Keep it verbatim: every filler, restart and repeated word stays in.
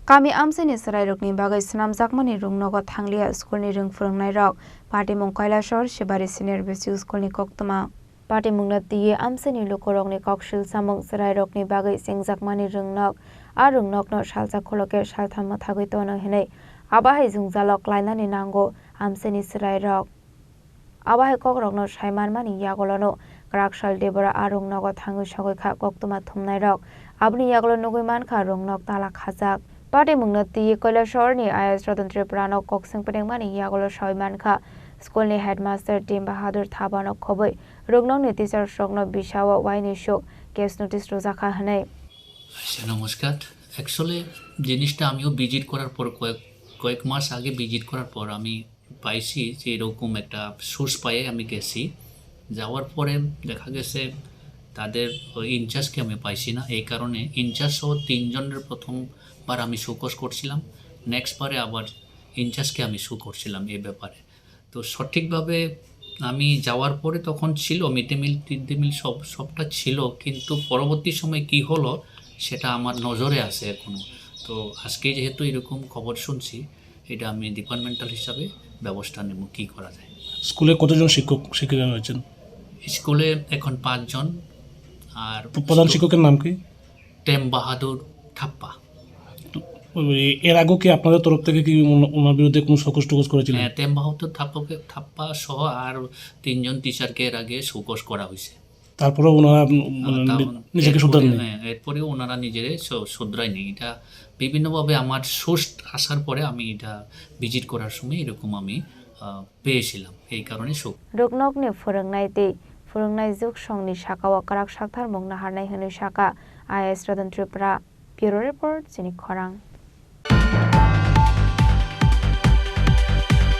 Kami amchaini chwrairokni bagwi swnamjakmani rwngnogo thangliya school ni rwng phwrwngnairok. Patimung Kailasor Shibari Senior Basic School ni koktwma. Patimungno twiwi amchaini lukurokni koksil samung chwrairokni bagwi chengjakmani rwngnok. A rwngnokno salsa khulokhe saltham mwthagwi tono hinwi abo hai jwngjalo klainani nango amchaini chwrairok. Abo hai kokrokno sai manmani yagulono kwrak sal Debora a rwngnogo thangwi sogwi kha koktwma thumnairok. Aboni yagulo nugwi mankha rwngnok tala khajak. Patimungno twiwi Kailasor ni I A S Ratan Tripura no kokswng pwnangmani yagulo sawi mankha school ni headmaster Tim Bahadur Thapa no khobwi rwngnokni teachers rokno bisao uaini suk case notice rwjakha hwnwi. আচ্ছা, নমস্কার। অ্যাকচুয়ালি জিনিসটা আমিও ভিজিট করার পর কয়েক, কয়েক মাস আগে ভিজিট করার পর আমি পাইছি যে এরকম একটা সোর্স পাইয়ে আমি গেছি। যাওয়ার পরে দেখা গেছে তাদের ওই ইনচার্জকে আমি পাইছি না, এই কারণে ইনচার্জ সহ তিনজনের প্রথমবার আমি শোকজ করছিলাম, নেক্সট বারে আবার ইনচার্জকে আমি শো করছিলাম এই ব্যাপারে। তো সঠিকভাবে আমি যাওয়ার পরে তখন ছিল মিড ডে মিল, টিড ডে মিল সব, সবটা ছিল, কিন্তু পরবর্তী সময় কি হলো সেটা আমার নজরে আছে এখনো। তো আজকে যেহেতু এরকম খবর শুনছি, এটা আমি ডিপার্টমেন্টাল হিসাবে ব্যবস্থা নেব, কি করা যায়। স্কুলে কতজন শিক্ষক শিক্ষিকা রয়েছেন? স্কুলে এখন পাঁচজন। আর প্রধান স্টু- শিক্ষকের নাম কি? টেম বাহাদুর থাপ্পা। তো, ওই, এর আগেও কি আপনাদের তরফ থেকে কি ওন-, ওনার বিরুদ্ধে কোনো শোকজ টোকজ করেছিলেন? হ্যাঁ, টেম বাহাদুর থাপ্পাকে, থাপ্পা সহ আর তিনজন টিচারকে এর আগে শোকজ করা হয়েছে। তারপরেও ওনারা, উম, আহ, মানে, তা-, নি-, নিজেকে এরপরে, শুধরাননি? হ্যাঁ, এরপরেও ওনারা নিজেরে শ-, শুধরায়নি। এটা বিভিন্নভাবে আমার সোর্স আসার পরে আমি এটা ভিজিট করার সময় এরকম আমি, আহ, পেয়েছিলাম। এই কারণে শোক। Rwngnokni phwrwngnai tei phwrwngnai juk songni sakao kwrak saktharmung naharnai hwnwi sakha I A S Ratan Tripura. Bureau Report, Chini Khorang.